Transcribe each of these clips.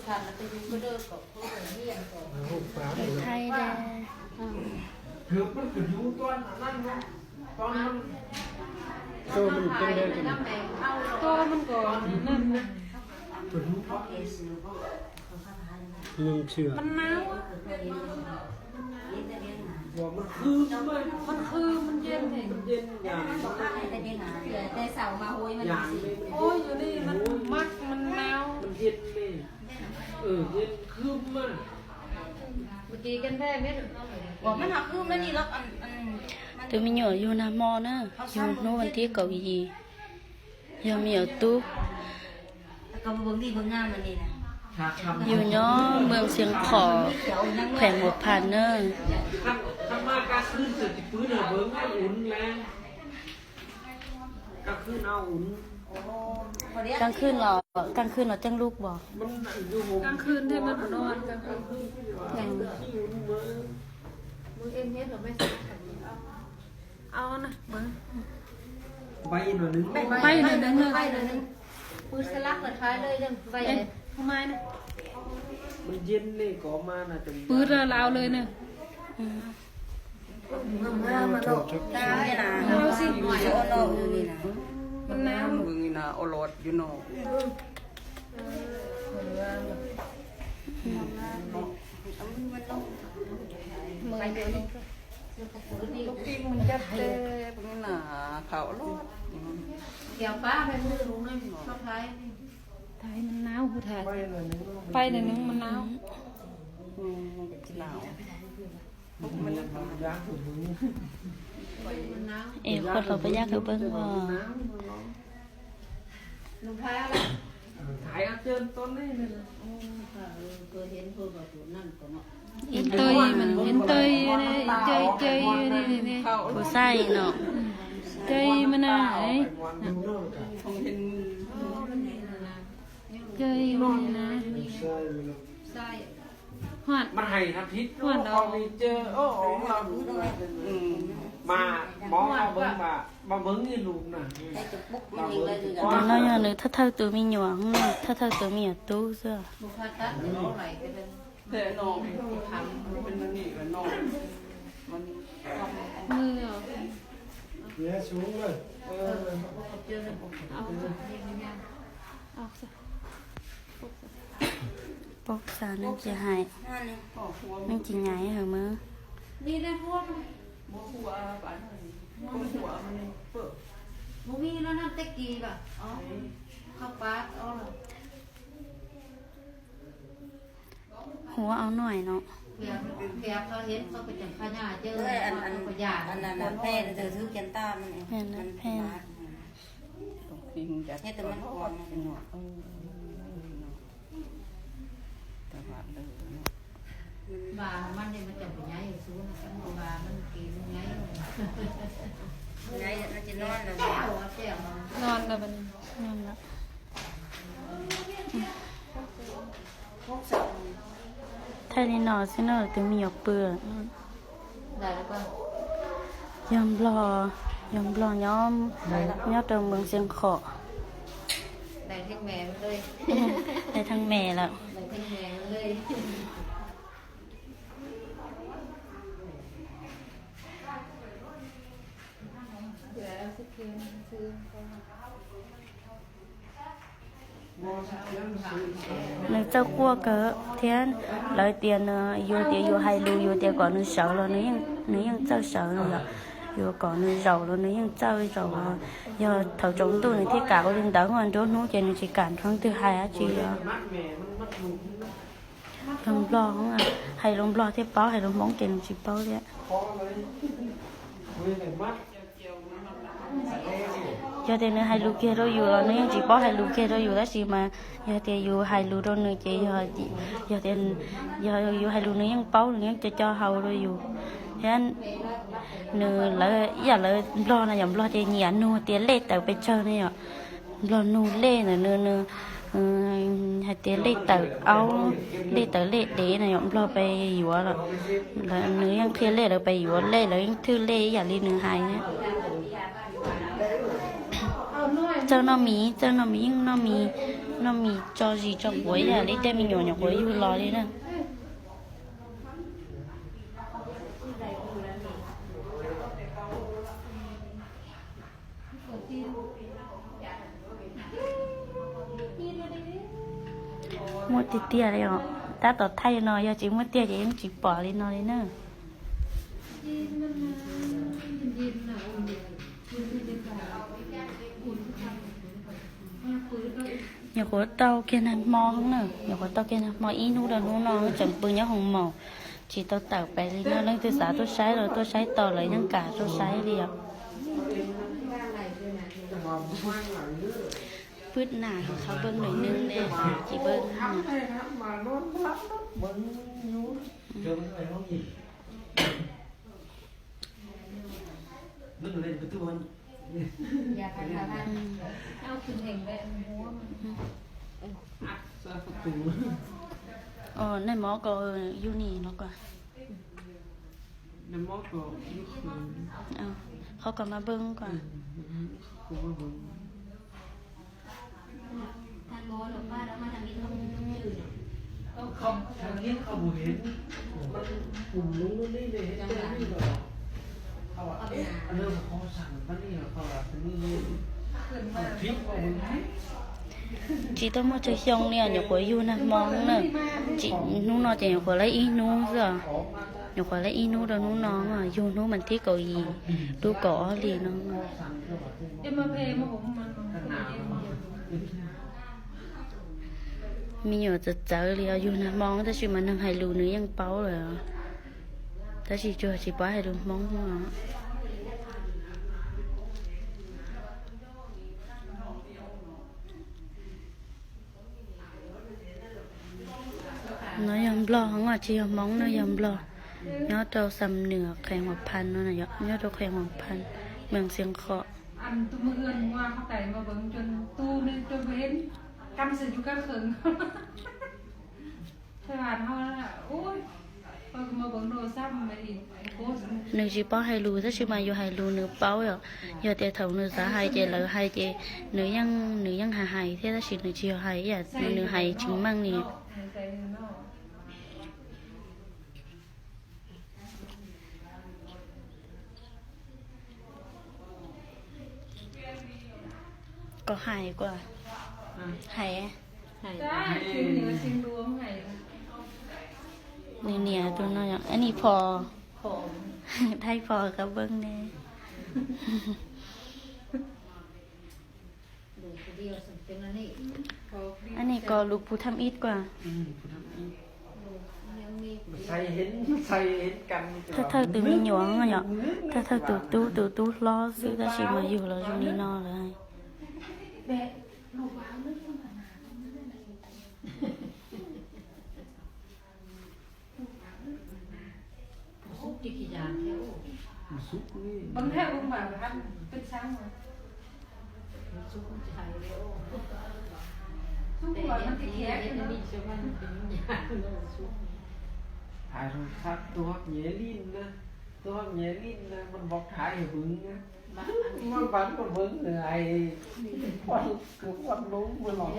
Thaij da. Tuaj man kom, man nau. Man khw, man yen ne. Ua yus li man mak man nau. Tus me nyuam yug nag hmo na, yug hnub vas thib kaum yim, yog me nyuam tub. Yus nyob moos Xeev Khom, khuees Huas Phas na. Kaaj khwj los, kaaj khwj los coj lub pos. Pw lawm lawm na. Thaij man nau, thaij, pab nws nws man nau. Es koj los pab yaj kawg peeb os. Ib tug mas ib tug ne, ib tug ib tug ne. Kuv saib no. Ib tug mas na. Ib tug mas na. Huaj, huaj no. Tus no yog nws thawj thawj tus me nyuam, thawj thawj tus me nyuam tub xwb. Paub xav nws tsis hais, nws tsis nyaiv hawm mas. Huab au nuj no. Pheej, pheej. Thaij li no xwb na, tus me nyuam pw. Yog Nplog, yog Nplog nyob, nyob rau moos Xeev Khom. Dai theej me lawm. Nws txawj quaj kawg thiab. Lawv tias nws, yus tias yus hais lus, yus tias kom nws sawv los nws yeej txawj sawv no yom. Yus kom nws zaum los nws yeej txawj zaum. Yog thaum tsaus ntuj nws thiaj kam ua li ntawd, nruab hnub ces nws tsis kam nrog leej twg hais dab tsi os. Yog Nplog, hais lus Nplog thiaj paub, hais lus Hmoob ces nws tsis paub thiab. Yog tias nws hais lus kiag rau yus los nws yeej tsis paub hais lus kiag rau yus, tab sis mas yog tias yus hais lus rau nws ces yog, yog tias, yog yus hais lus nws yeej paub, nws yeej co co hau rau yus thiab. Nws, lawv ib yam lawv Nplog no yom, Nplog ces nyiam nug tias lej tawm pes tsawg ne yom. Nplog nug lej ntawm nws, nws hais tias lej tawm aub, lej tawm lej dev no yom, Nplog pes yuav los. Nws yeej qhia lej lawv pes yuav, lej lawv yeej thwj lej ib yam li nws hais. Txawj noj mis, txawj noj mis yeej noj mis. Noj mis tso zis tso quav ib yam li tej me nyuam nyuam qhuav yug los li na. Muaj tiag tiag li os. Tab tom thaij no yog tsis muaj tiag ces yeej tsis pom li no li na. Nyuam qhuav tau kiag nag hmo na, nyuam qhuav tau kiag nag hmo ib hnub rau hnub no tseem pw nyob hoo maum, tsis tau tawm pem li no. Leej twg xav tuaj saib los tuaj saib tau, lawv yeej kam tuaj saib li os. Pwb nam qhov peb nws nws ne, ces peb Nej mob ko yug nim no ko. Qhov ko mas npawg ko. Tsis tau muaj tsawg xyoo li os, nyuam qhuav yug nag hmo na. Hnub no ces nyuam qhuav laib ib hnub xwb os. Nyuam qhuav laib ib hnub rau hnub no, yug hnub mas thib kaum yim lub kaum ob hlis no. Me nyuam txawv txawv li os, yug nag hmo tab sis mas neeg hais lus nws yeej paub lawm, tab sis tsuas tsis paub hais lus Hmoob os. No yog Nplog, tsis yog Hmoob no, yog Nplog. Nyob rau Xam Nws, Khees Huas Phas no, nyob rau Khees Huas Phas, Mees Xiav Khom. Nws tsis paub hais lus tab sis mas yus hais lus nws paub yom. Yog tias thaum nws xav hais ces lawv hais ces nws yeej, nws yeej hais hais thiab tab sis nws tsis yog hais ib yam nws hais tsis meej li. Koj hais koj hais. Nws niam tus no yog Annie Phos, Thaib Phos Kab Npeeb ne. Annie ko lus Phu Thaj Ib ko. Thawj thawj tus me nyuam yom, thawj thawj tus tub, tus tub hlob xwb tab sis mas yug los zoo li no lawm. Hais rau sab tuag nyev lin na, tuag nyev lin na, man vov thaiv hwv na. Muaj npav muaj npawv nws hais, kuv muaj lub muaj los.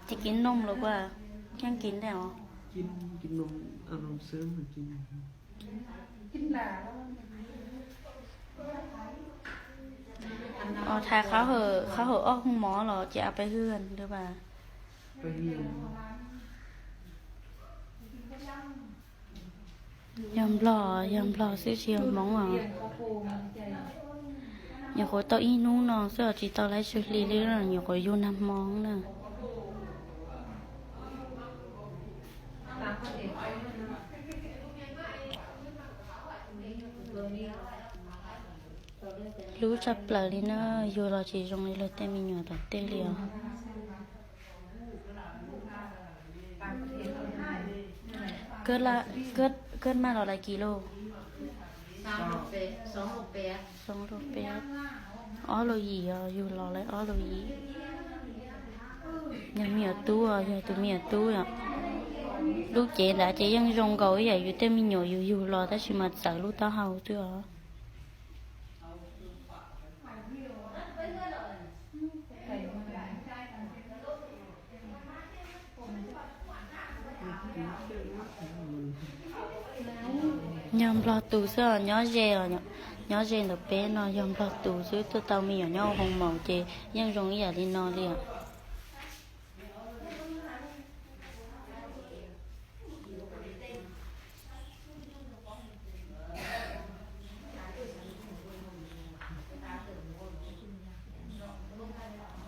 Ces kiv noog los ua, yeej kiv ntej os. Os, thaiv qhov hawm ob hoo mov los ces a peb hwj li as. Yog Nplog, yog Nplog xwb tsis yog Hmoob os. Nyuam qhuav tau ib hnub no xwb os, tsis tau laib tsw hli li, nyuam qhuav yug nag hmo na. Hlub tshaj plaws li na, yug los tsis zoo li luag tej me nyuam tom tej li os. Koj maj los lais kis lauj? Ob los yim os, yug los lawm ob los yim. Yog me nyuam tub, yog tus me nyuam tub yom. Lub cev ntawd ces yeej zoo nkaus ib yam yus tej me nyuam yus yug los tab sis mas txawv lub taub hau xwb os. Yog Nplog tus xwb os, nyob ze os, nyob ze ntawm peb no yog Nplog tus xwb, tuaj tau me nyuam nyob hoo maum ces yeej zoo ib yam li no li os.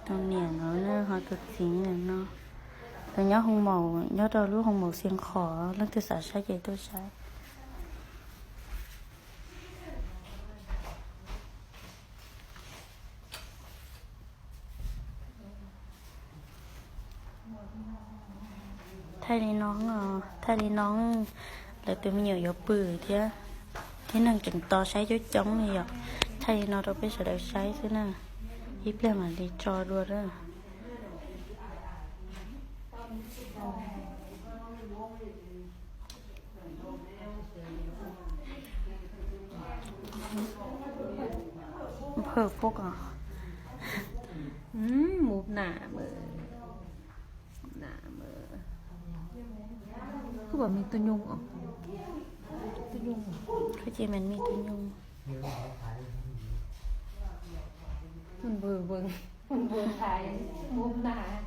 Tus niam no ho tus txiv no, lawv nyob hoo maum, nyob rau lub hoo maum Xia Khom, leej twg xav saib ces tuaj saib. Thaij li no, thaij li no lawv tus me nyuam yuav pw thiab, tib neeg tseem tos saib coob coob li yom. Thaij li no rau peb sawv daws saib xwb na, ib pliag mam li tso dua na. Pawg pub ko. Mus nam, nam, kuj pom me tus nyuj os, tus nyuj, koj cia mas me tus nyuj. Npws, npws, npws thaiv, mus nam.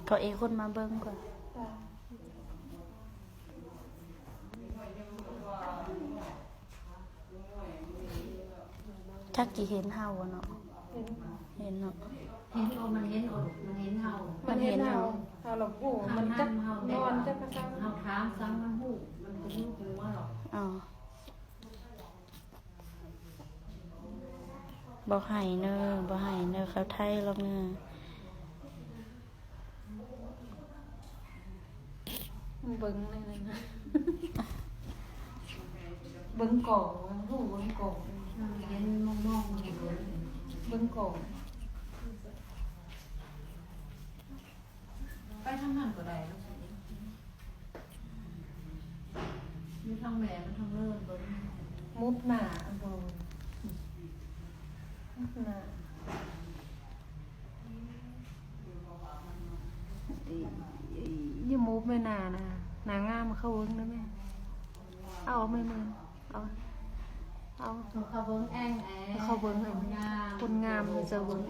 Kom ib qhov mas npawg ko. Chắc chị Hiền hao no. Hiền no. Hiền ôn, mình Hiền ôn, mình Hiền hao. Mình Hiền hao, hao lộc hủ, mình chắc ngon chắc có sao. Hao khám sáng nó hủ, mình cũng hủ quá rồi. Ờ. Npau hais na, npau hais na, khawv thaij los na. Npws, npws kom, npws kom, npws kom. Peb thab nag kom daim, mus thab me, mus thab lawm, mus na, mus na. Yeej mus me nas na, nas Nga mas khau vwv na me. Au me mw, au, khau vwv, khau vwv, khuôn Nga mas khau vwv.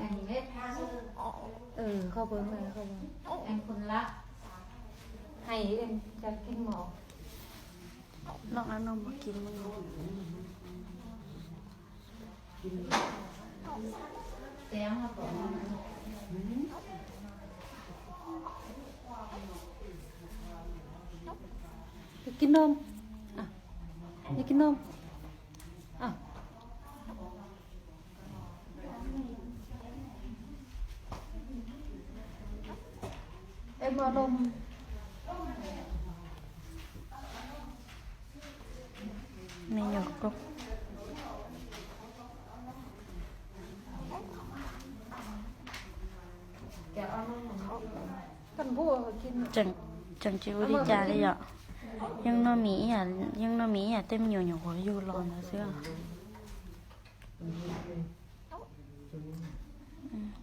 Khau vwv, khau vwv. Hais, cia kib mov. Noj no mas kib mov. Kib noj, kib noj. Me nyuam koj. Tseem tsis ua li cas li yom. Yeej noj mis ib yam, yeej noj mis ib yam tej me nyuam nyuam qhuav yug los ntawd xwb.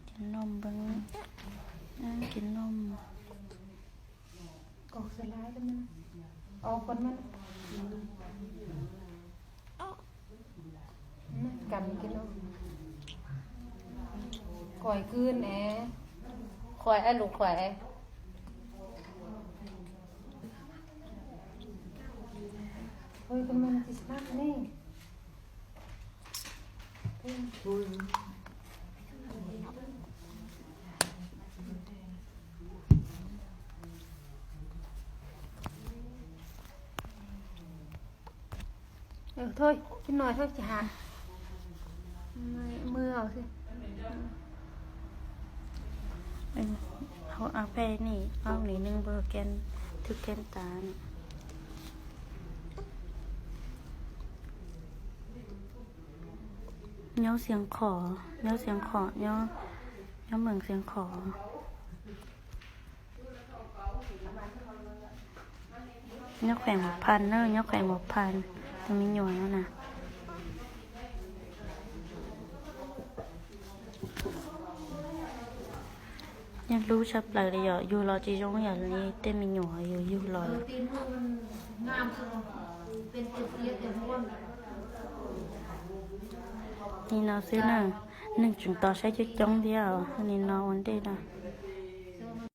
Kib noj npwb, kib noj. Khuaim kwv ne, khuaim, lus khuaim. Thôi, cái nồi thôi chị Hà. Mưa rồi. Hauv av peb ni, ob nws neeg npawg Ken, thwj Ken tas. Nyob Xeev Khuam, nyob Xeev Khuam, nyob Nyob Moos Xias Khov, nyob kheem Huas Phas na, nyob kheem Huas Phas, tus me nyuam no na. Yeej hlub tshaj plaws li, yog yug los tsis zoo yam li tej me nyuam yus yug los. Li no xwb na, neeg tseem tos saib coob coob thiab os, li no ua ntej na.